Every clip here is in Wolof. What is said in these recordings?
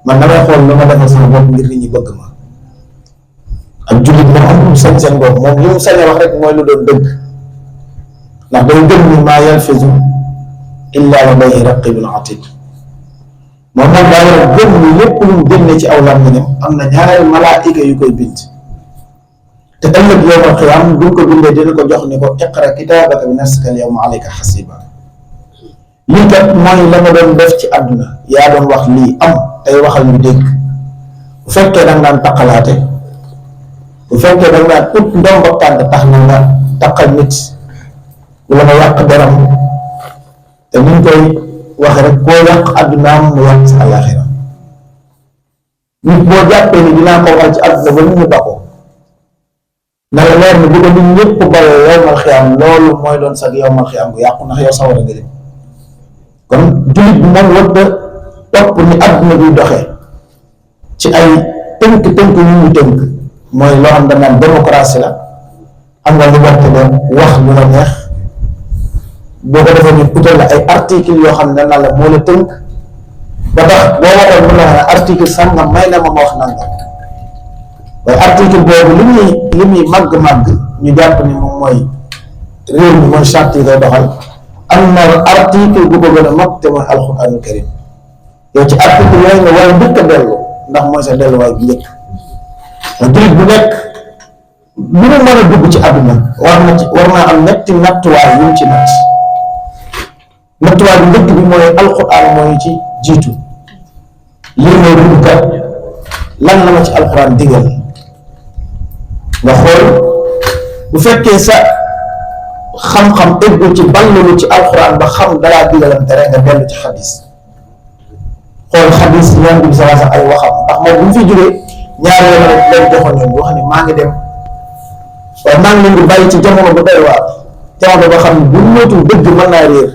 man damay xool lu ma defal sama bopp ngir nit ñi bëgg ma. ak jullit moom amul sañ-sañ boobu moom li mu sañ a wax rek mooy lu doon dëgg ndax day gëm ni maa yalfizu illa ladayhi raqibun atid moom daa war a gëm ni lépp lu mu génne ci aw làmmiñam am na ñaari malaayika yu koy bind te ëllëg yawmal qiyaam buñ ko bindee dina ko jox ni ko iqra kitaabaka bi nafsika al yawma alayka hasiba lii kat mooy la nga doon def ci àdduna yaa doon wax lii am tey waxal ñu dégg bu fekkee da nga daan taqalaate bu fekkee da nga daan ut ndomba tànk tax na nga taqal nit wala nga yàq deram te niñ koy waxe rek koo yàq àddunaam mu yàq sa àllaaxira nit boo jàppee ni dinaa ko waxal ci àdduna ba nit ñu bakoo na la leer ni bu ko nit ñëpp bawee yawmal xiyaam loolu mooy doon sag yawmal xiyaam bu yàqu ndax yow sawara nga dem kon jullit bi moom war a topp ni àdduna bi doxee ci ay tënk-tënk yu ñu tënk mooy loo xam dañ naan démocratie la am nga liberté de wax lu la neex boo ko defee ñu utal la ay article yoo xam ne dañ la moo la tënk ba tax boo waxoon mun la article sàngam may na ma wax nangam waaye article boobu li muy màgg-màgg ñu jàpp ni moom mooy réew mi mooy charte yi koy doxal am na article bu ko gën a mag te mooy alxuraanul karim yow ci article yooyu nga war a njëkk a dellu ndax mooy sa delluwaay bi njëkk jullit bu nekk lu mu mën a dugg ci àdduna war naa am ñetti nattuwaay yu mu ci natt nattuwaay bu njëkk bi mooy alxuraan mooy ci jiitu lii mooy dugg kat lan la ma ci alxuraan digal nga xool bu fekkee sa xam-xam eggul ci ballalu ci alxuraan ba xam dalaa digalam tere nga dellu ci xadis xool xadis yoon bi sa ay waxam ndax moom bu mu fi jógee ñaari yoon rek leen joxoon ñoom wax ni maa ngi dem waaye maa ngi leen di bàyyi ci jamono bu doy waar jamono ba xam ne bu moytu dëgg mën naa réer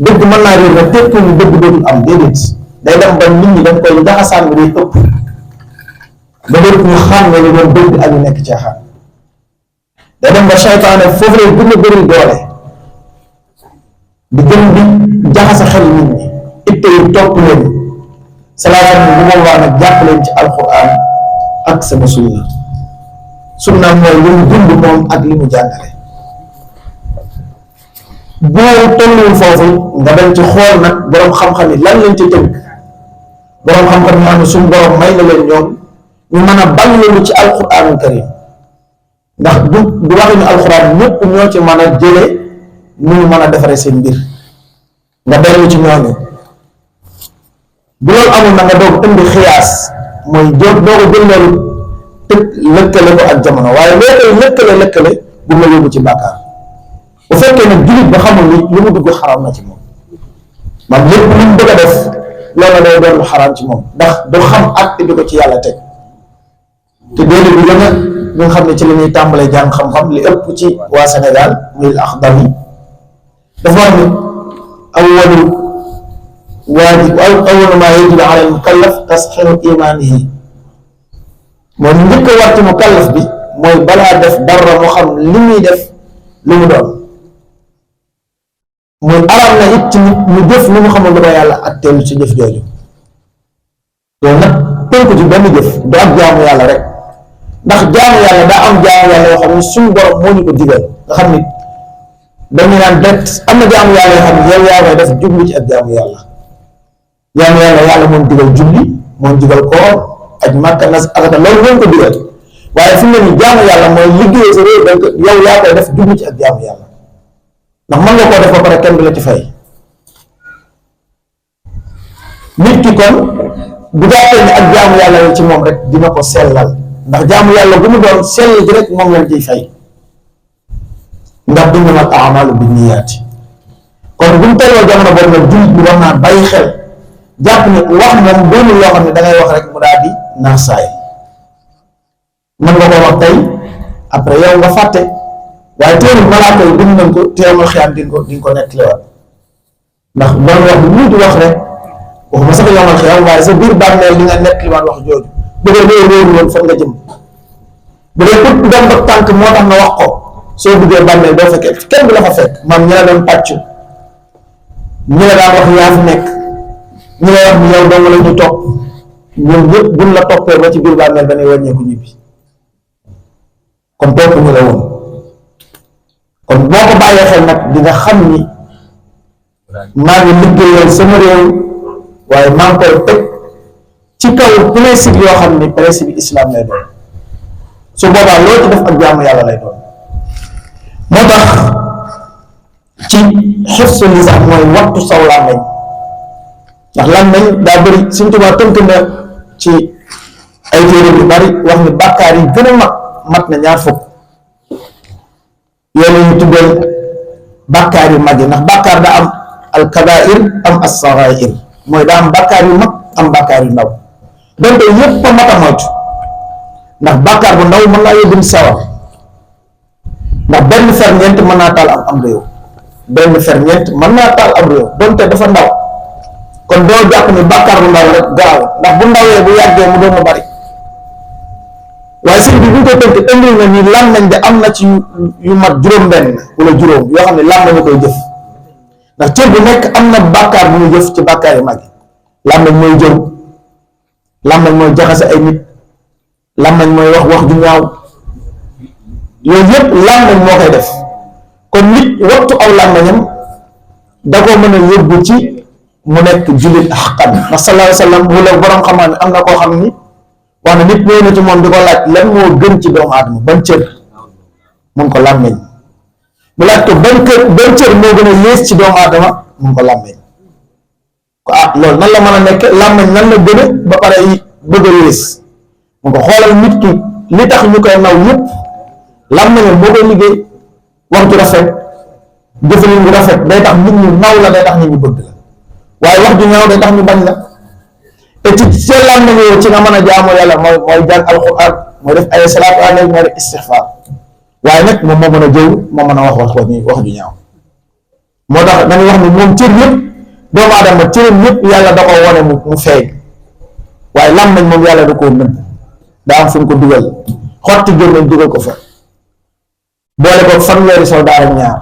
dëgg mën naa réer nag tekkul ni dëgg dootul am déedéet day dem ba nit ñi dañ koy jaxasaan bi day ëpp ba dootu ñu xam ne ni doon dëgg ak ñu nekk caaxaan day dem ba seytaane foofu lay gën a bëri doole di gën di jaxase xel nit ñi itte yi topp leen salaata bi bu boobaa nag jàpp leen ci alquran ak sama sunna mooy li mu dund moom ak li mu jàngale boo tolluwul foofu nga dem ci xool nag boroom xam-xam yi lan lañ ci tënk boroom xam-xam yi am suñu borom may na leen ñoom ñu mën a ballalu ci alquranul karim ndax du waxi ñu alquran ñëpp ñoo ci mën a jële nu ñu mën a defaree seen mbir nga dellu ci ñooñu bu loolu amul na nga doog indi xiyaas mooy doo ko jël loolu tëg lëkkale ko ak jamono waaye loo koy lëkkale bu la yóbbu ci bàkkaar bu fekkee nag jullit ba xamul ni lu mu dugg xaram na ci moom man lépp lu mu bëgg a def loolu day doon lu xaram ci moom ndax du xam ak di ko ci yàlla teg te déedéet bi gën a nga xam ne ci la ñuy tàmbalee jàng xam-xam li ëpp ci waa Sénégal muy Axdar yi dafa wax ni awwalu maa yajibu ala al-mukallaf tasxiixu imaanihi mooy njëkk a war ci mukallaf bi mooy balaa def dara moo xam li muy def lu mu doon muy araam na it ci nit mu jëf lu mu xamul lu ko yàlla ak teelu ci jëf jooju loolu nag tënku ci benn jëf du ak jaamu yàlla rek ndax jaamu yàlla daa am jaamu yàlla yoo xam ne suñu borom moo ñu ko digal nga xam ni dañu naan direct am na jaamu yàlla yoo xam ne yow yaa koy def jublu ci ak jaamu yàlla yàlla moom digal julli moom digal koor aj Makka nas akata loolu moom ko digal waaye fi mu ne nii jaamu yàlla mooy liggéey sa réew donc yow yaa koy def jublu ci ak jaamu yàlla ndax mën nga koo def ba pare kenn du la ci fay nit ki kon bu jàppee ne ak jaamu yàlla la ci moom rek dina ko sellal ndax jaamu yàlla bu mu doon sell ji rek moom lañ ciy fay ndax innamal a'maalu binniyaati kon bu ñu tolloo jamono boobu nag jullit bi war naa bàyyi xel jàpp ne wax moom doonul loo xam ne da ngay wax rek mu daal di naax saay mën nga ko wax tey après yow nga fàtte waaye teewul malaaka yi bind nañ ko teewul xiyam di nga ko nettaliwaat ndax loolu wax bu ñu wax rek waxuma sax yomal xiyam waaye sa biir bàmmeel li nga nettaliwaat wax jooju bu dee loolu wóoru woon fan nga jëm bu dee pour dem ba tànk moo tax nga wax ko soo duggee bàmmeel doo fekkee kenn du la fa fekk man ñi la doon pàccu ñi la daan wax yaa fi nekk ñu lay wax ni yow dong la ñu topp ñoom ñëpp buñ la toppee ba ci biir bàmmeel dañuy wàññeeku ñibbi kon topp ñu la woon kon boo ko bàyyee xel nag di nga xam ni maa ngi liggéeyal sama réew waaye maa ngi koy teg ci kaw principe yoo xam ni principe islam lay doon su boobaa loo ci def ak jaamu yàlla lay doon moo tax ci xifsu lisaan mooy wattu saw làmmeñ ndax làmmeñ daa bëri Sëñ Tuubaa tënk na ci ay téere yu bari wax ni bàkkaar yi gën a mat na 20 yooyu ñu tuddee bàkkaar yu mag yi ndax bàkkaar daa am alkabair am as-sagair mooy daa am bàkkaar yu mag am bàkkaar yu ndaw donte yépp a mat a moytu ndax bàkkaar bu ndaw mën naa yóbbu sawar ndax benn ferñeent mën naa taal am réew benn ferñeent mën naa taal am réew donte dafa ndaw kon doo jàpp ni bàkkaar bu ndaw rek gaaw ndax bu ndawee bu yàggee mu doon mu bari waaye sëñ bi bu ñu ko tënk indil na ni làmmiñ de am na ci yu mat juróom-benn wala juróom yoo xam ne làmmiñ koy jëf ndax cër bu nekk am na bàkkaar bu muy jëf ci bàkkaar yu mag yi làmmiñ mooy jëw làmmiñ mooy jaxase ay nit làmmiñ mooy wax ju ñaaw yooyu yëpp làmmiñ moo koy def kon nit wattu aw làmmiñam da koo mën a yóbbu ci mu nekk jullit xaqan ndax sallallahu alayhi wa sallam wala borom xam-xam ne am na koo xam ni wax na nit ñëw na ci moom di ko laaj lan moo gën ci doomu aadama ban cër mun ko làmmiñ mu laaj ko ban cër moo gën a yées ci doomu aadama mun ko làmmiñ ko loolu nan la mën a nekk làmmiñ nan la gën a ba pare bëgg a yées mun ko xoolal nit ki li tax ñu koy naw yëpp làmmiñam moo koy liggéey wax ju rafet jëfalin bu rafet day tax nit ñu naw la day tax nit ñu bëgg la waaye wax ju ñaaw day tax ñu bañ la te ci seen làmmiñ yow ci nga mën a jaamoo yàlla mooy jàng alquran mooy def ay salaatu alayhi mooy def istixfaar waaye nag moom moo mën a jëw moo mën a wax ju ñaaw moo tax dañuy wax ni moom cër yëpp doomu aadama cëram yëpp yàlla da ko wane mu feeñ waaye làmmiñ moom yàlla da koo nëbb daa am fu mu ko dugal xotti gémmiñ dugal ko fa boole ko fanweeri soldaar ak ñaar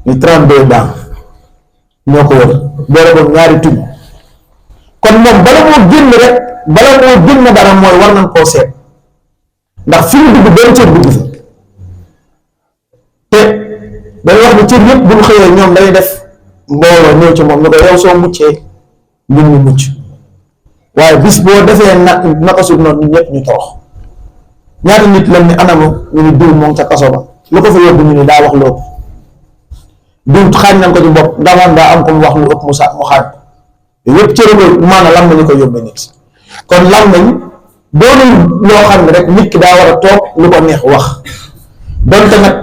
ni 32 daan ñoo ko wër boole ko ñaari tuñ kon moom bala moo génn dara mooy war nañ koo seet ndax fi mu dugg benn cër dugg fa te dañuy wax ni cër yëpp bu ñu xëyee ñoom dañuy def mbooloo ñëw ci moom ni ko yow soo muccee ñun ñu mucc waaye bis boo defee naka su noonu ñun ñëpp ñu torox ñaata nit lañ ni anamu ñu ni diw moom ca kaso ba lu ko fa yóbbu ñu ni daa wax lu ëpp diw xaaj nañ ko ci bopp ndamoon daa am ko mu wax lu ëpp mu xaaj yëpp cërëngoo maanaam lam nañu ko yóbbe nit kon lam nañ doonul loo xam ne rek nit ki daa war a toog lu ko neex wax donte nag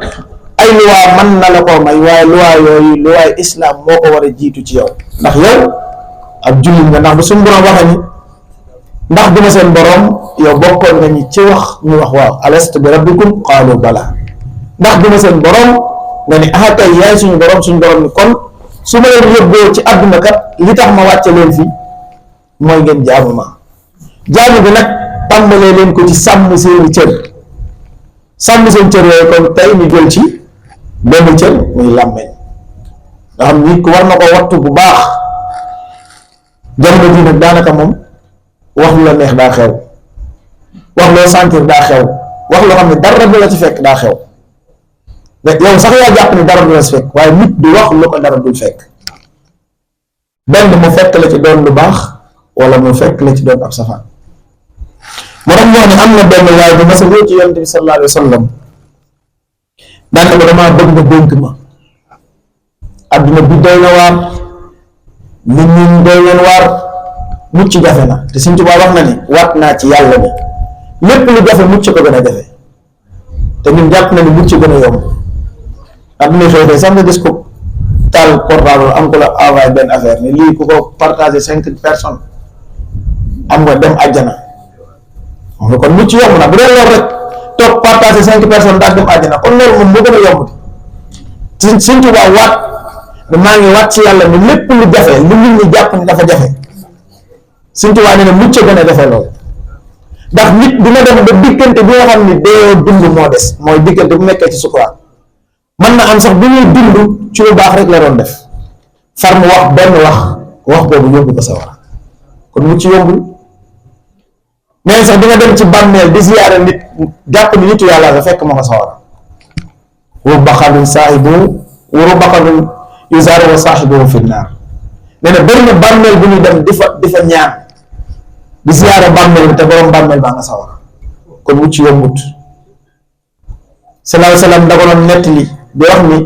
ay luwaa mën na la koo may waaye luwaa yooyu luwaay islam moo ko war a jiitu ci yow ndax yow ab jullit nga ndax bu suñu borom waxee ni ndax dina seen borom yow bokkoon nga ñi ci wax ñu wax waaw alastu bi rabbikum qaalu bala ndax dina seen borom nga ni ah kay yaay suñu borom ni kon su ma leen yóbboo ci àdduna kat li tax ma wàcce leen fi mooy ngeen jaamu ma jaamu bi nag tàmbalee leen ko ci sàmm seen cër yooyu kon tey ñu jël ci benn cër muy làmmeñ nga xam nit ku war na ko wattu bu baax jamono ji nag daanaka moom wax lu la neex daa xew wax loo sentir daa xew wax loo xam ne dara du la ci fekk daa xew yow sax yaa jàpp ni dara du la ci fekk waaye nit du wax lu ko dara dul fekk benn mu fekk la ci doon lu baax wala mu fekk la ci doon ab safaan moo tax wax ne am na benn waaye bu mas a ñëw ci yonent bi sallallahu alayhi wa sallam daanaka damaa bëgg nga dénk ma adduna bi doy na waar nit ñi doy leen waar mucc jafe na te Sëñ Tuubaa wax na ni waat naa ci yàlla ni lépp lu jafe mucc ko gën a jafe te ñun jàpp na ni mucc gën a yomb adduna xëy tey sax nga gis ko taal portable am ko la envoyé benn affaire ni lii ku ko partagé 5 personnes am nga dem àjjana xam nga kon mucc yomb na bu dee loolu rek toog partagé 5 personnes daal dem àjjana kon loolu moom moo gën a yomb di Sëñ Tuubaa waat ne maa ngi waat ci yàlla ni lépp lu jafe lu nit ñi jàpp ni dafa jafe Sëñ Tuubaa ne ne mucc gën a jafe loolu ndax nit dina dem ba diggante bi nga xam ni dee dund moo des mooy diggante bu nekkee ci sukuraat mën na am sax bu ñuy dund ci lu baax rek la doon def far mu wax benn wax wax boobu yóbbu ko sawara kon mucc yombul. nee sax di nga dem ci bàmmeel di ziyaare nit jàpp ni nitu yàlla nga fekk ma nga sawara. rubba xabrin saahibu wa rubba xabrin yuzaaru wa saahibuhu fi naar. nee na bëri na bàmmeel bu ñuy dem di fa ñaan di ziyaare bàmmeel bi te borom bàmmeel baa nga sawara kon mucc yombut. sallallahu alayhi wa sallam da ko doon nettali di wax ni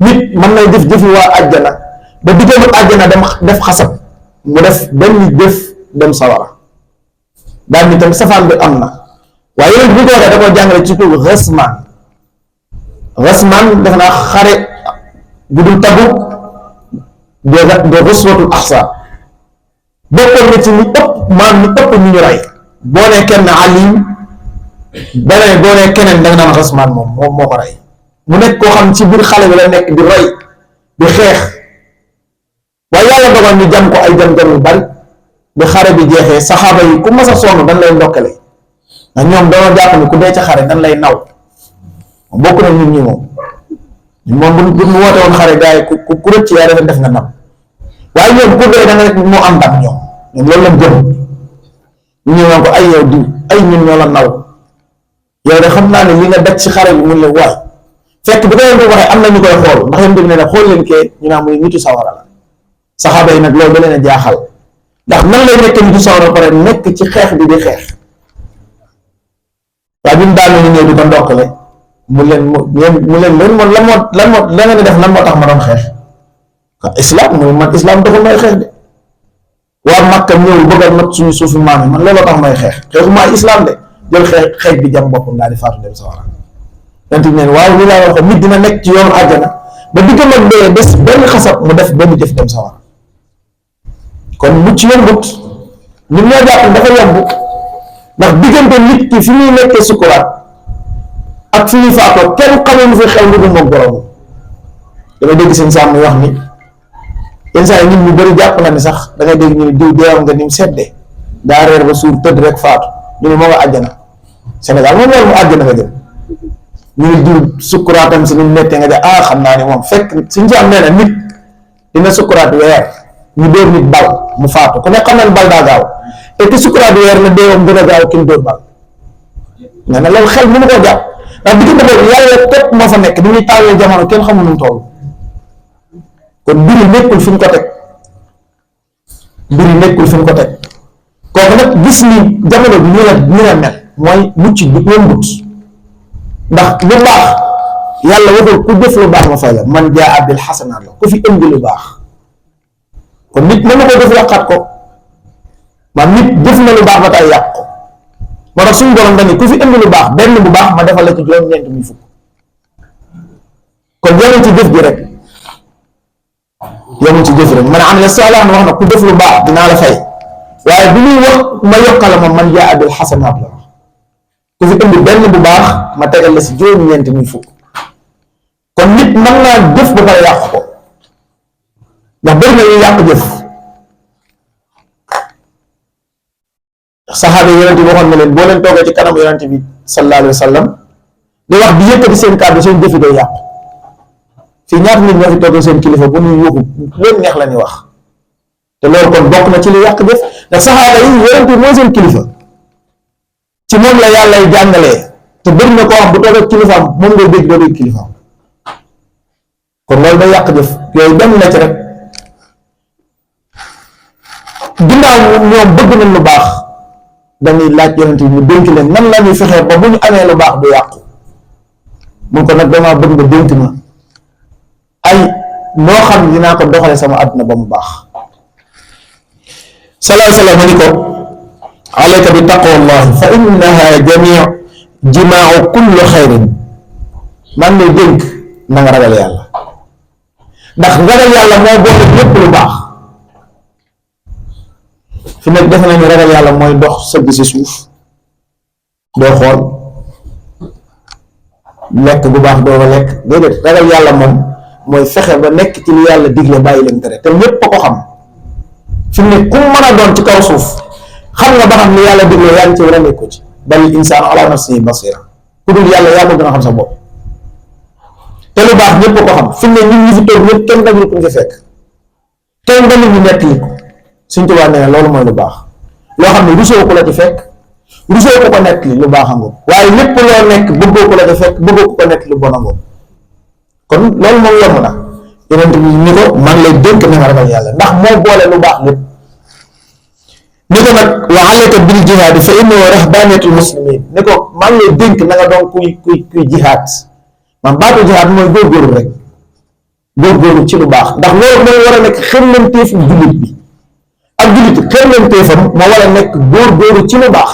nit mën nay def jëfi waa àjjana ba diggam ak àjjana dem def xasab mu def benn jëf dem sawara daal ni tam safaan bi am na waaye yéen bu ko waxee da koo jàngale ci tur Ghasman def naa xare bu dul Tabuk de Ghazwatul Ahzab bokkoon na ci ñi ëpp ñu rey boo nee kenn alim boo nee keneen da nga naan Ghasman moom moo ko rey mu nekk koo xam ci biir xale bi la nekk di rey di xeex waaye yàlla dogal ñu jam ko ay jam-jam yu bari bi xare bi jeexee saxaaba yi ku mas a sonn dañ lay ndokkale ndax ñoom dañoo jàpp ni ku dee ca xare dañ lay naw bokk na ñun ñi moom bu mu woote woon xare gars yi ku rëcc yaa def nga nam waaye ñoom ku dee da nga rek moo am ndam ñoom loolu lañ gëm ñu ñëwoon ko ay yow diw ay ñun ñoo la naw yow de xam naa ne li nga daj ci xare bi mun leen waay fekk bi ko leen ko waxee am na ñu koy xool ndax yéen ne xool leen kee ñu naa muy nitu sawara la saxaaba yi nag loolu da leen a jaaxal ndax nan lay nekk nitu sawara pare nekk ci xeex bi di xeex waaye bi mu daal ñu ñëw di ko ndokkale mu leen moom la ngeen def lan moo tax ma doon xeex islam mooy man islam dafa may xeex de waa Makka ñëw bëgg a not suñu suufi maam yi man looloo tax may xeex xeexuma islam de jël xeex bi jam boppam daal di faatu dem sawara yonent bi neen waaw li laa wax nit dina nekk ci yoonu àjjana ba diggam ak dee des benn xasab mu def benn jëf dem sawara kon mucc yombut ñun ñoo jàpp dafa yomb ndax diggante nit ki fi muy nekkee sukuraat ak fi ñuy faatoo kenn xamul lu fi xew lu dul moom borom dama dégg seen sàmm wax ni yenn saa yi nit ñu bëri jàpp na ni sax da ngay dégg ñu ne diw deewam nga ni mu seddee daa reer ba suur tëdd rek faatu ñu ne moo nga àjjana Sénégal moom loolu mu àjjana nga jëm ñu ne diw sukkuraatam si ni mu mettee nga jëm xam naa ne moom fekk suñ ci am nee na nit dina sukkuraat weer ñu dóor nit bal mu faatu ku ne xam na ne bal daa gaaw te ki sukkuraat weer na deewam gën a gaaw ki mu dóor bal nee na loolu xel mënu koo jàpp ndax diggante boobu yàlla képp moo fa nekk di ñuy tawee jamono kenn xamul nu mu toll kon mbir yi nekkul fi ñu ko teg kooku nag gis ni jamono bi nii la mel mooy mucc bi yombut ndax lu baax yàlla waxul ku def lu baax ma fay la man jaa bil xasanaat la ku fi indi lu baax kon nit mën na ko def yàqaat ko man nit def na lu baax ba tay yàq ko moo tax suñu borom dañu ku fi indi lu baax benn bu baax ma defal la ci juróom-ñeent muy fukk kon yemul ci jëf ji rek man amila saalihan wax na ku def lu baax dinaa la fay waaye bi muy wax ma yokkala moom man jaa bil xasanaat la ku fi indi benn bu baax ma tegal la si juróom-ñeent muy fukk kon nit mën naa jëf ba pare yàq ko ndax bëri na ñuy yàq jëf saxaaba yonent bi waxoon na leen boo leen toogee ci kanam yonent bi sallallahu alayhi wa sallam di wax di yëkkati seen kàddu seen jëfi day yàqu fii ñaata nit ñoo fi toogee seen kilifa bu ñuy yuuxu leen neex la ñuy wax te loolu kon bokk na ci li yàq jëf ndax saxaaba yi yonent bi mooy seen kilifa ci moom la yàlla y jàngalee te bëri na koo xam bu toogee kilifaam moom ngay dégg doo dégg kilifaam kon loolu day yàq jëf yooyu benn na ci rek ginnaaw ñoom bëgg nañ lu baax dañuy laaj yonent bi mu dénk leen nan la ñuy fexee ba bu ñu amee lu baax du yàqu mun ko nag damaa bëgg nga dénk ma ay noo xam ne dinaa ko doxale sama àdduna ba mu baax sallallahu alayhi wa sallam ni ko alayka bi taqwallahi fa innaha jimaau kulli xayrin man lay dénk na nga ragal yàlla ndax ragal yàlla moo boole lépp lu baax fi nekk defe nañu ragal yàlla mooy dox sëgg si suuf doo xool lekk bu baax doo ko lekk déedéet ragal yàlla moom mooy fexe ba nekk ci li yàlla digle bàyyi leen tere te ñépp a ko xam fi mu ne ku mën a doon ci kaw suuf xam nga ba xam li yàlla digle yaa ngi ci war a nekku ci bal insaanu ala nafsihi basira ku dul yàlla yaa ko gën a xam sa bopp te lu baax ñépp a ko xam fi mu ne ñun ñi fi toog ñépp kenn dañu ko nga fekk kenn dañu ñu nekk li ko Sëñ Tuubaa nee na loolu mooy lu baax loo xam ne rusoo ko la ci fekk rusoo ko nekk li lu baax a ngoog waaye lépp loo nekk bëggoo ko la ci fekk bëggoo ko nekk lu bon a ngoog kon loolu moom yomb na yonent bi ni ko man lay dénk na nga ragal yàlla ndax moo boole lu baax lépp ni ko nag wa alayka bil jihaad fa innahu rahbaniyatul muslimin ni ko man lay dénk na nga doon kuy jihaad man baatu jihaad mooy góorgóorlu rek góorgóorlu ci lu baax ndax loolu mooy war a nekk xemmanteefu jullit bi ak jullit xemmanteefam moo war a nekk góorgóorlu ci lu baax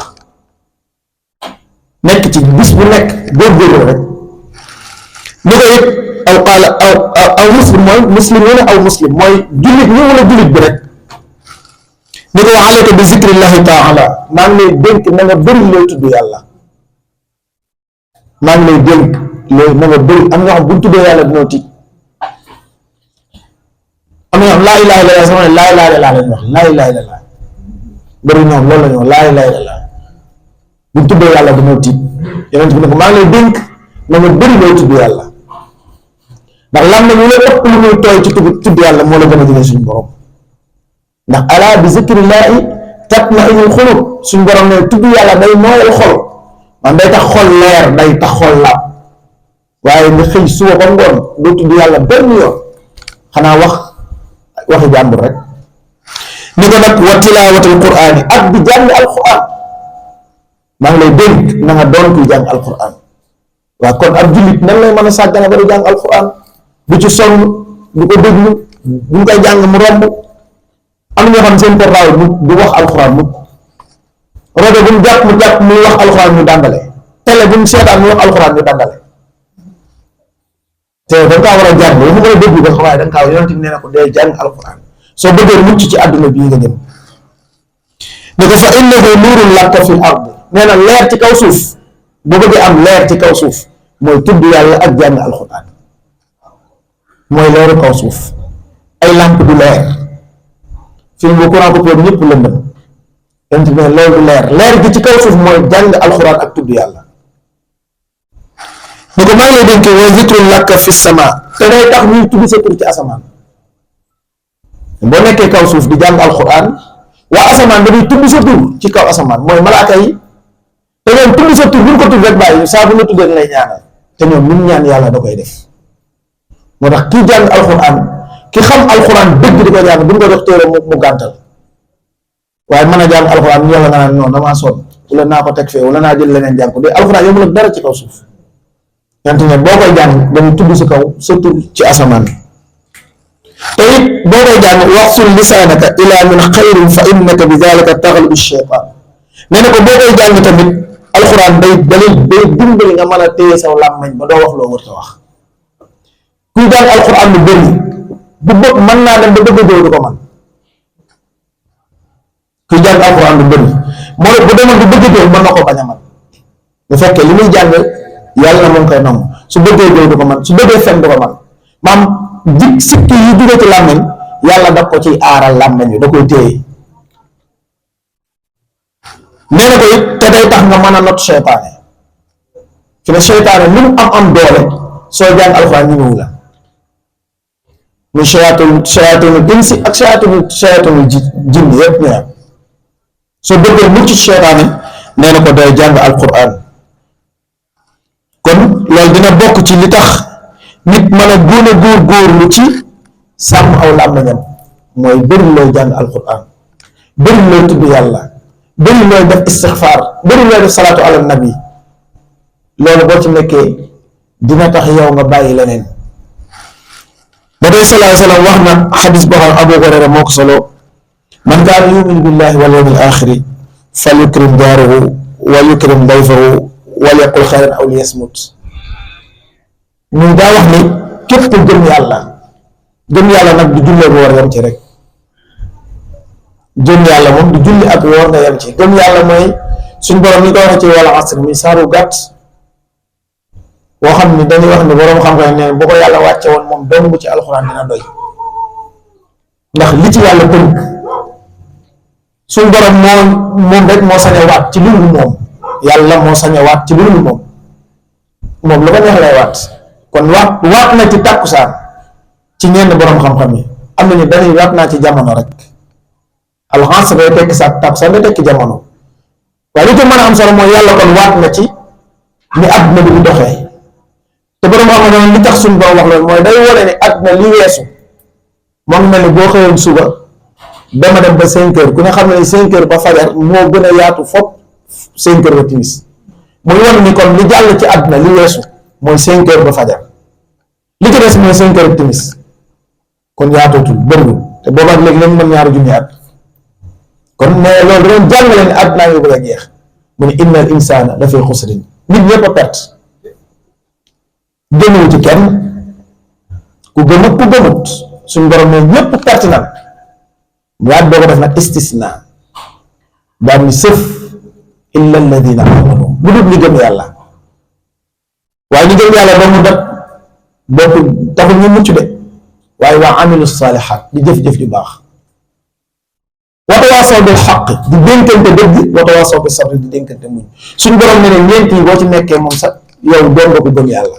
nekk ci bis bu nekk góorgóorlu rek ni ko it aw qaala aw muslim mooy muslimuuna aw muslim mooy jullit ñi wala jullit bi rek ni ko wa alayka bi zikrillahi taala maa ngi lay dénk na nga bëri looy tudd yàlla maa ngi lay dénk looy na nga bëri am na ñoo xam bu ñu tuddee yàlla dina tiit am na ñoo xam laa ilaaha illallaah sama ne laa ilaaha illallaah lañu wax laa ilaaha illallaah bëri ñoom loolu la ñu wax laa ilaaha illallaah bu ñu tuddee yàlla dina tiit yonent bi ne ko maa ngi lay dénk na nga bëri looy tudd yàlla ndax lan la ñu la ëpp lu muy tooy ci tudd yàlla moo la gën a jege suñu borom ndax alaa bi zikrillaahi tatma'innul quluub suñu borom ne tudd yàlla day nooyal xol man day tax xol leer day tax xol laab waaye nga xëy suba ba ngoon doo tudd yàlla benn yoon xanaa waxi jàmbur rek ni ko nag wa tilaawatul quraani ak di jàng alquran maa ngi lay dénk na nga doon kuy jàng alquran waaw kon ab jullit nan lay mën a sàggane ba du jàng alquran du ci sonn du ko déglu bu ñu koy jàng mu romb am na ñoo xam seen portable du wax alquran mu rajo bu mu jàpp muy wax alquran ñu dàngale télé bu mu seetaan muy wax alquran ñu dàngale te da nga kaa war a jàng lu mu war a déglu ko waaye da nga kaa yonent bi nee na ko day jàng alquran soo bëggee mucc ci àdduna bii nga jëm ne ko fa innahu nuurun laka fil ard nee na leer ci kaw suuf boo bëggee am leer ci kaw suuf mooy tudd yàlla ak jàng alquran mooy leeru kaw suuf ay lamp du leer fii bu courant ko pour ñëpp lëndëm yonent bi ne loolu du leer gi ci kaw suuf mooy jàng alquran ak tudd yàlla ni ko maa ngi lay dénk wa zikrun laka fi sama te day tax ñuy tudd sa tur ci asamaan boo nekkee kaw suuf di jàng alquran waa asamaan dañuy tudd sa tur ci kaw asamaan mooy malaaka yi te ñoom tudd sa tur bu ñu ko tudd rek bàyyi saa bu ñu tuddee lay ñaanal te ñoom lu mu ñaan yàlla da koy def moo tax kii jàng alquran ki xam alquran dëgg di ko jàng bu ñu ko jox téere mu gàntal waaye mën a jàng alquran ñu yàlla nga naan non damaa sonn wala naa ko teg fee wala naa jël leneen jàng ko de alquran yomul ak dara ci kaw suuf yante ne boo koy jàng dañuy tudd sa kaw sa tur ci asamaan te it boo koy jàng waxsul lisaanaka ila min xayrin fa innaka bi dalika taxlibu shaytaan nee na ko boo koy jàng tamit alxuraan day dimbali nga mën a téye saw làmmañ ba doo wax loo wër ta wax kuy jàng alxuraan lu bëri bu bëgg mën naa dem ba bëgg a du ko man kuy jàng alxuraan lu bëri moo bu demoon bu bëgg a mën na ko bañ a man bu fekkee li muy jàng yàlla moom koy nangu su bëggee jëw du ko man su bëggee fen du ko man maam sikki yi jóge ci làmmiñ yàlla da ko ci aaral làmmiñ wi da koy téye nee na ko it te day tax nga mën a not seytaane fi ne seytaane lu mu am doole soo jàng alxuraan ñu ñëw la muy seytaanul insi ak seytaanul jinni yépp ñu am soo bëggee mucc ci seytaane nee na ko day jàng alxuraan kon loolu dina bokk ci li tax nit mën a gën a góorgóorlu ci sàmm aw làmmiñam mooy bëri looy jàng alquran bëri looy tudd yàlla bëri looy def istixfaar bëri looy def salaatu ala nabi loolu boo ci nekkee dina tax yow nga bàyyi leneen ba tey sallallahu alayhi wa sallam wax na xadis boo xam Abu Hurayra moo ko solo man kaana yuminu billahi wal yawmil axiri fal yukrim jaarahu wa yukrim dayfahu wal yaqul xayran aw liyasmut muy daa wax ni képp ku gëm yàlla nag du jullee bu war yam ci rek gëm yàlla moom du julli ak woor nga yam ci gëm yàlla mooy suñ borom ni ko waxee ci wal asr muy saaru gàtt boo xam ni dañuy wax ni borom xam-xam ne bu ko yàlla wàcce woon moom dong bu ci alxuraan dina doy ndax li ci yàlla tënk suñ borom moom rek moo sañ a waat ci lu dul moom yàlla moo sañ a waat ci lu dul moom lu ko neex lay waat kon waat na ci tàkkusaan ci ñenn borom xam-xam yi am nañu dañuy waat naa ci jamono rek alxasr day tekki sa takkusaan day tekki jamono waaye li ko mën a am solo mooy yàlla kon waat na ci ni àdduna bi di doxee te borom xam ne li tax suñu borom wax loolu mooy day wone ne àdduna li weesu moom mel ni boo xëyoon suba dama dem ba 5 heures ku ne xam ne 5 heures ba fajar moo gën a yaatu fop 5 heures ba timis muy won ni kon li jàll ci àdduna li weesu mooy 5 heures ba fajar li ci des mooy 5 heures timis kon yaatootul bëriwul te boobaak léegi lañ mën ñaari junni at kon ne loolu doon jàngale ne àddunaa ngi bëgg a jeex mu ne innal insaana la fi xusrin nit ñëpp a perte gëmul ci kenn ku gëmut suñ borom ne ñëpp perte na mu yaat boo ko def nag istisna daal ni sëf illa alladina amanu bu dul ñi gëm yàlla waaye ñi gëm yàlla ba mu def bokku taxul ñu mucc de waaye waa amilu salihat di jëf-jëf ju baax wa tawaasaw bil xaq di dénkante dëgg wa tawaasaw bis sabr di dénkante muñ suñu borom ne ne ñeent yi boo ci nekkee moom sax yow doon nga ko gëm yàlla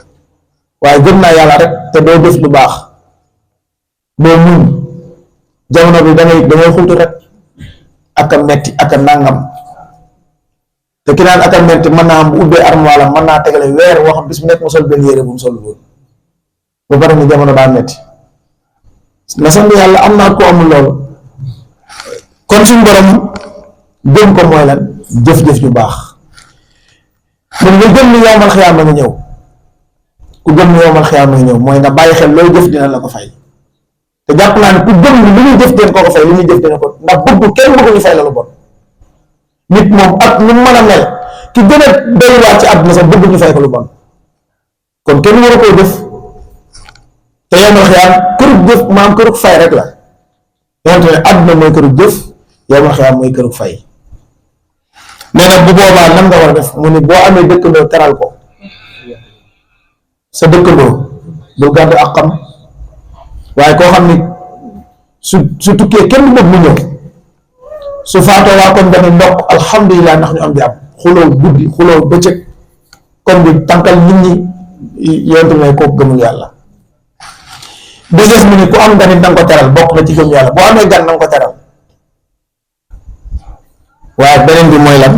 waaye gëm naa yàlla rek te doo def lu baax doo muñ jamono bi dangay xultu rek ak a metti ak a nàngam te ki naan ak a metti mën naa am bu ubbee armoire mën naa tegale weer woo xam bis bu nekk mu sol benn yére bu mu sol woon ba pare ni jamono daa metti na sant yàlla am naa ko amul loolu kon suñu borom gëm ko mooy lan jëf-jëf ju baax mun nga gëm ni yowmal xiyaama nga ñëw ku gëm ni yowmal xiyaama nga ñëw mooy nga bàyyi xel looy jëf dina la ko fay te jàpp naa ne ku gëm ni li ñuy jëf den ko fay li ñuy jëf dina ko ndax bëgg kenn bëgg ñu fay la lu bon nit moom ak nu mu mën a mel ki gën a doywaat ci àdduna sax bëgg ñu fay ko lu bon kon kenn waru koy def te yowmal xiyaam kërug jëf maam kërug fay rek la yonte ne àdduna mooy kërug jëf yowmal xiyaam mooy kërug fay mais nag bu boobaa nan nga war a def mu ni boo amee dëkkandoo teral ko sa dëkkandoo bul gàddu ak xam waaye koo xam ni su tukkee kenn bëgg mu ñëw su faatoo waa kon dañu ndokk alhamdulilah ndax ñu am di am xuloo guddi xuloo bëccëg kon bi tànkal nit ñi yonte ne kooku gëmul yàlla bi des mu ni ku am gan it danga ko teral bokk na ci gëm yàlla boo amee gan danga ko teral waaye beneen bi mooy lan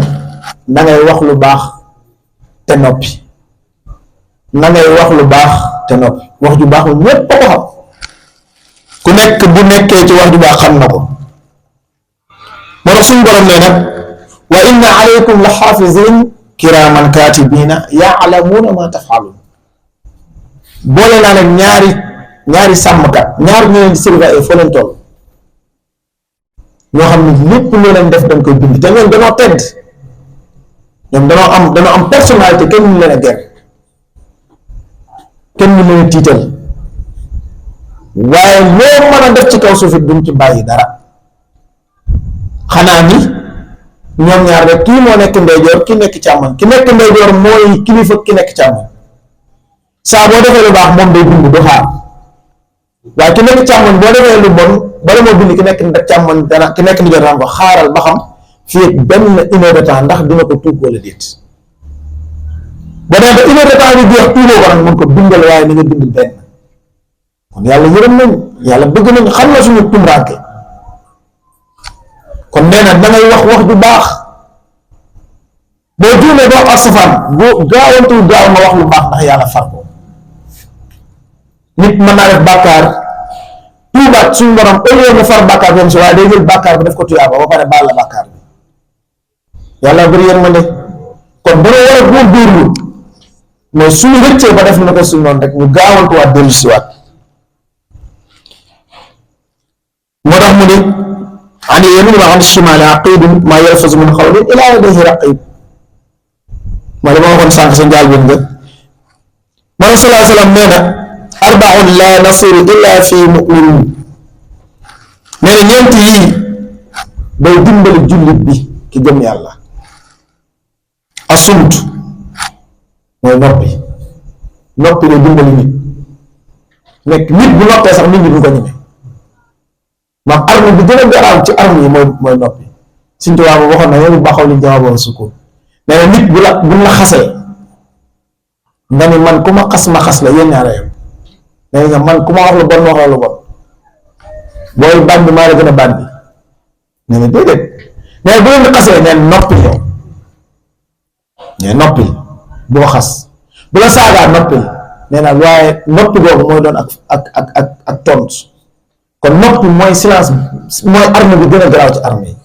na ngay wax lu baax te noppi na ngay wax lu baax te noppi wax ju baax moom ñépp a ko xam ku nekk bu nekkee ci wax ju baax xam na ko moo tax suñu borom nee nag wa inna alaykum la xaafizin kiraman katibina yaalamuuna ma tafaalun boole naa leen ñaari sàmmkat ñaar ñu leen di surveiller foo leen toll ñoo xam ne lépp loo leen def dañ koy bind te ñoom danoo tedd ñoom danoo am personnalité kenn ñu leen a ger kenn ñu leen a tiital waaye loo mën a def ci kaw suuf it duñ ci bàyyi dara xanaa ni ñoom ñaar rek kii moo nekk ndeyjoor ki nekk càmmoñ ki nekk ndeyjoor mooy kilifa ki nekk càmmoñ saa boo defee lu baax moom day bind du xaar waaye ki nekk càmmoñ boo defee lu bon bala moo bind ki nekk càmmoñ dana ki nekk ndeyjoor daan ko xaaral ba xam fii ak benn une heure de temps ndax dina ko tuub wala déet boo demee ba une heure de temps bi jeex tuuboo ko nag mën ko bindal waaye ni nga bind benn kon yàlla yërëm nañ yàlla bëgg nañ xam na suñu tumuraanke kon nee na da ngay wax ju baax boo juumee doo ak safaan boo gaawantul gaaw nga wax lu baax ndax yàlla far ko nit mën naa def bàkkaar tuubaat suñu borom au lieu nga far bàkkaar bi si waaye day jël bàkkaar bi def ko tuyaaba ba pare baal la bàkkaar bi yàlla bëri yërmande kon dañoo war a góorgóorlu mooy suñu rëccee ba def na ko suñu noonu rek ñu gaawantuwaat dellu siwaat moo tax mu ni an yamin wa an shimaali aqidun maa yalfazu min qawlin illaa ladayhi raqib mooy dama waxoon sànq sa njaal bin nga man salaa salaam nee na arbaun la nasiru illa fi muminin nee na ñeent yii day dimbali jullit bi ki gëm yàlla asumt mooy noppi day dimbali nit nekk nit bu noppee sax nit ñi du ko ñeme maam arme bi gën a garaaw ci arme yi mooy noppi Sëñ Tuubaa waxoon na yow baxaw li jawaaboo sukkoon nee na nit bu la xasee nga ni man ku ma xas la yéen ñaar yam nee nga man ku ma wax lu bon wax la lu bon booy bandi maa la gën a bandi nee na déedéet nee na bu leen di xasee neen noppil yow nee noppil boo xas bu la saagaa noppil nee na waaye noppi boobu mooy doon ak tontu kon noppi mooy silence mooy arme bi gën a garaaw ci arme yi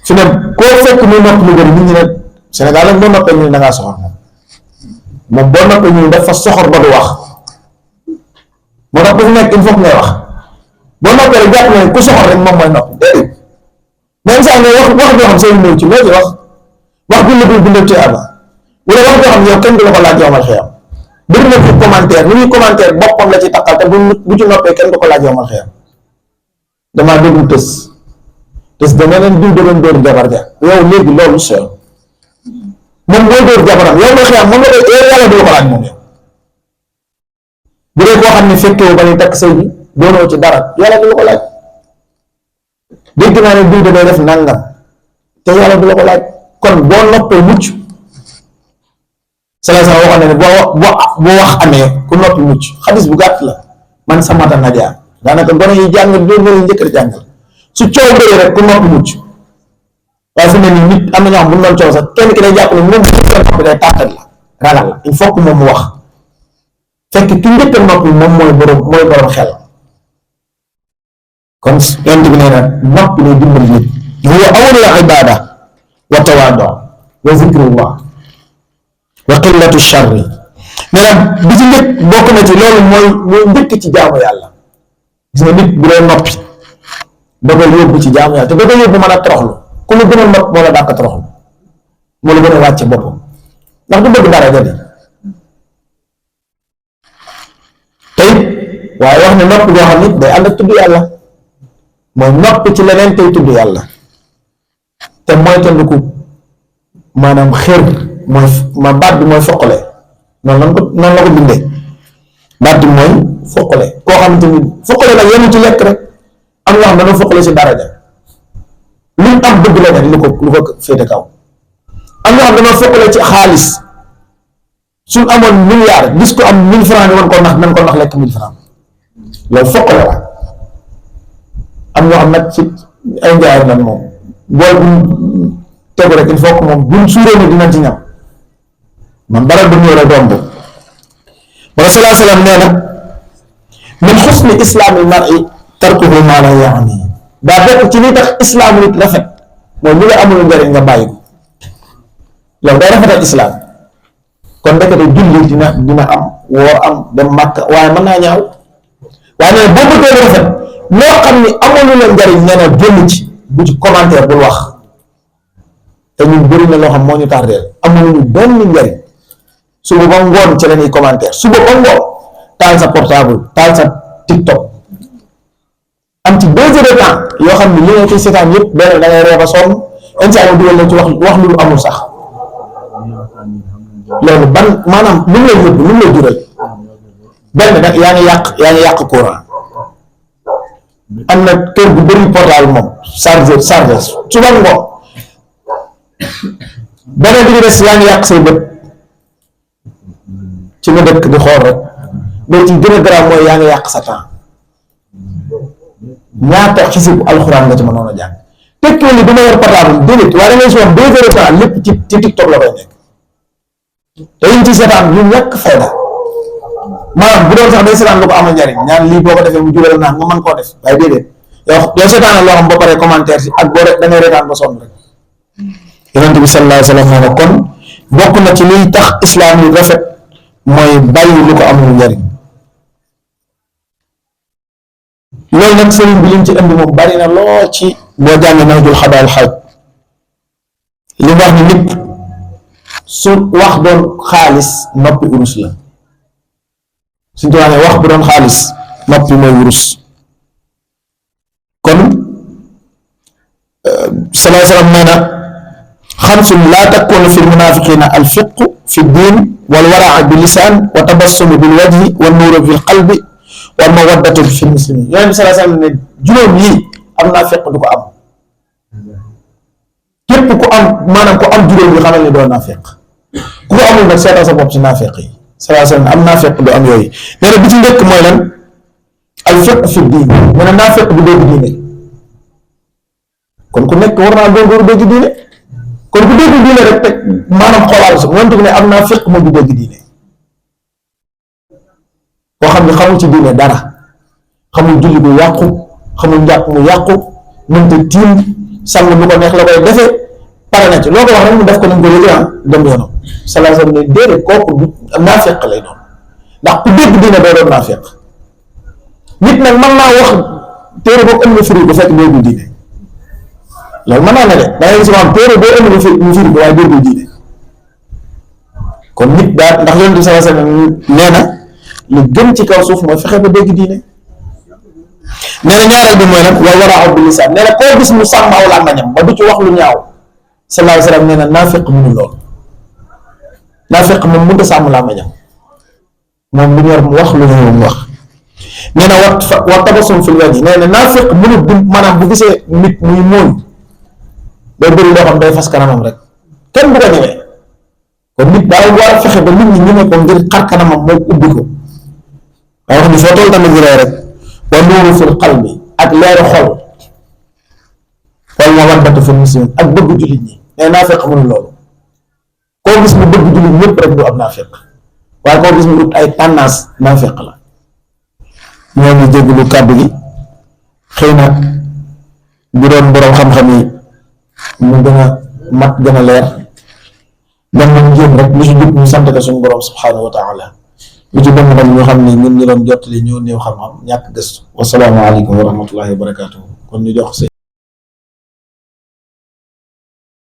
su ne koo fekk muy noppi lu bëri nit ñi ne Sénégal nag boo noppee ñu ne da ngaa soxor moom boo noppee ñu dafa soxor ba du wax moo tax dafa nekk il faut que ngay wax boo noppee rek jàpp ne ku soxor rek moom mooy noppi déedéet même saa nga wax joo xam seen ñëw ci loo ci wax bu la dul bindal ci àlla wala wax joo xam yow kenn du la ko laaj yowmal xiyam bëri na ci commentaire ni muy commentaire boppam la ci takkal te bu ci noppee kenn du ko laaj yowmal xiyam damaa déglu tës dama leen diw doon dóor jabar ja yow léegi loolu sew moom booy dóor jabaram yowmal xiyam moom la koy yàlla du la ko laaj moom yow bu dee koo xam ne fekkee ba ni takk sëy bi doonoo ci dara yàlla du la ko laaj dégg naa ne diw day def nangam te yàlla du la ko laaj kon boo noppee mucc sallallahu alayhi wa sallam waxoon na ne boo wax amee ku noppi mucc xadis bu gàtt la man samata najaa daanaka gone yi jàng loolu la njëkk a jàngal su coow bëree rek ku noppi mucc waaye fi ne nii nit am na ñoo xam bu ñu doon coow sax kenn ki day jàpp ne moom bu ñu noppi day tàttat la ragal la il faut que moom mu wax fekk ki njëkk a noppi moom mooy borom xel kon yonent bi nee na noppi lay dimbali nit huwa awwalul ibaada wa tawaadu wa zikrullah wa qillatu sharri nee na bi ci njëkk bokk na ci loolu mooy njëkk ci jaamu yàlla gis nga nit bu dee noppi da koy yóbbu ci jaamu yàlla te da koy yóbbu mën a toroxlu ku mu gën a nopp moo la dàq toroxlu moo la gën a wàcce boppam ndax du bëgg dara jadi te it waaye wax ne nopp goo xam nit day ànd ak tudd yàlla mooy noppi ci leneen tey tudd yàlla te mooy tandiku maanaam xër mooy ma baat bi mooy foqale noonu la ko bindee baat bi mooy foqale koo xamante ni foqale nag yenu ci lekk rek am ñoo xam ne dañoo foqale si daraja luñ am bëgg la ne lu ko féete kaw am ñoo xam ne dañoo foqale ci xaalis suñ amoon milliard gis ko am 1000 francs ni wan ko nax nan ko nax lekk 1000 francs loolu foqale la am ñoo xam nag ci ay njaayam nag moom bool bu tegu rek il faut que moom buñ suuree ni dinañ ci ñam man dara du ñëw rek domb wa sallallahu alayhi wa sallam nee na min xusni islaamil mar'i tarkuhu maa laa yaani daa bokk ci li tax islaam nit rafet mooy li la amul njëriñ nga bàyyi ko loolu day rafetal islaam kon ndekete julli dina am woor am dem Makka waaye mën naa ñaaw waaye nee boo bëggee lu rafet loo xam ni amul la njëriñ nee na génn ci bu ci commentaire bul wax te ñun bëri na loo xam moo ñu tardeel amuñu benn njëriñ suba ba ngoon ci la ñuy commentaire suba ba ngoon taal sa portable taal sa TikTok am ci 2 heures de temps yoo xam ne li nga ciy seetaan yëpp benn da ngay reeba sonn instant dugal la ci wax lu amul sax loolu ban maanaam lu mu lay yóbbu lu mu lay jural benn nag yaa ngi yàq courant am na kër gu bëri portable moom chargeur suba ngoon beneen bi ñu des yaa ngi yàq say bët ci nga dëkk di xool rek mais ci gën a garaaw mooy yaa ngi yàq sa temps ñaata xisibu alxuraan nga ci mënoon a jàng tekkiwul ni dama yor portable déedéet waaye da ngay si wax 2 heures de temps lépp ci TikTok la koy nekk te yiñ ci seetaan yu ñàkk fayda maanaam bu doon sax day seetaan lu ko amal njariñ ñaan lii boo ko defee mu jural naa nga mën koo def waaye déedéet yow seetaan loo xam ba pare commentaire si ak boo rek da ngay reetaan ba sonn rek yonent bi sallallahu alayhi wa sallam nee na kon bokk na ci liy tax islaam yu rafet mooy bàyyi lu ko amul njariñ loolu nag sëriñ bi liñ ci indi moom bari na lool ci boo jàngee Nahjul Qadaa'il Haaj li wax ni nit su wax doon xaalis noppi urus la suñu tubaab ne wax bu doon xaalis noppi mooy urus kon sallallahu alayhi wa sallam nee na xamsun laa takunu fi lmunafiqina alfiqu fi ddin walwaraa bi lisaan wa tabassumu bil wajhi wa nuuru fi lqalbi wa mawaddatu fi lmuslimin yonent bi sallallahu alayhi wa sallam ne juróom yii am naa fiq du ko am képp ku am maanaam ku am juróom yi xamal ne doo naa fiq ku ko amul nag seetal sa bopp ci naa fiq yi sallallahu alayhi wa sallam am naa fiq du am yooyu nee na bi ci njëkk mooy lan alfiq fi ddin nee na naa fiq du dégg diine kon ku nekk war naa góorgóorlu dégg diine kon ku dégg diine rek teg maanaam xoolaal si moom ne am naa fiq ma du dégg diine koo xam ne xamul ci diine dara xamul julli bu yàqu xamul njàpp mu yàqu mënta tiim sang lu ko neex la koy defee pare na ci loo ko wax rek mu def ko nañ ko léegi dem yoonam salaa sallam ne déedéet kooku du naafeq lay doon ndax ku dégg diine doo doon naafeq nit nag mën naa wax téere boobu ëmb firi bu fekk déggul diine loolu mën naa ne de da ngay gis maanaam téere boo ëmb mu firi ko waaye déggul diine kon nit daal ndax yonent bi salaa sallam nee na lu gën ci kaw suuf mooy fexe ba dégg diine nee na ñaareel bi mooy nag wa wara'u bi lisaan nee na koo gis mu sàmm aw làmmiñam ba du ci wax lu ñaaw sallallahu alayhi wa sallam nee na naafeq mënul lool naafeq moom mënut a sàmm làmmiñam moom lu ñor mu wax lu ñor mu wax nee na wa tabassum fil wajhi nee na naafeq mënul du maanaam bu gisee nit muy mooñ day bëri loo xam day fas kanamam rek kenn bu ko ñëwee kon nit daa war a fexe ba nit ñi ñeme ko ngir xar kanamam moom ubbi ko waaye wax ni foo toll tamit rek wa nuuru fil qalbi ak leeru xol wal mawaddatu fil muslimin ak bëgg jullit ñi nee naafeq mënul loolu koo gis mu bëgg jullit ñëpp rek du am naafeq waaye koo gis mu ut ay tendance naafeq la ñoo ngi jégalu kàddu gi xëy na bu doon boroom xam-xam yi mu gën a mat gën a leer dan nañ jéem rek lu si jub ñu sant ko suñu boroom subhanahu wa taala lu ci dëng tam ñu xam ne ñun ñu doon jottali ñoo néew xam-xam ñàkk gëstu wasalaamu aleykum wa rahmatullahi wa barakatuhu kon ñu jox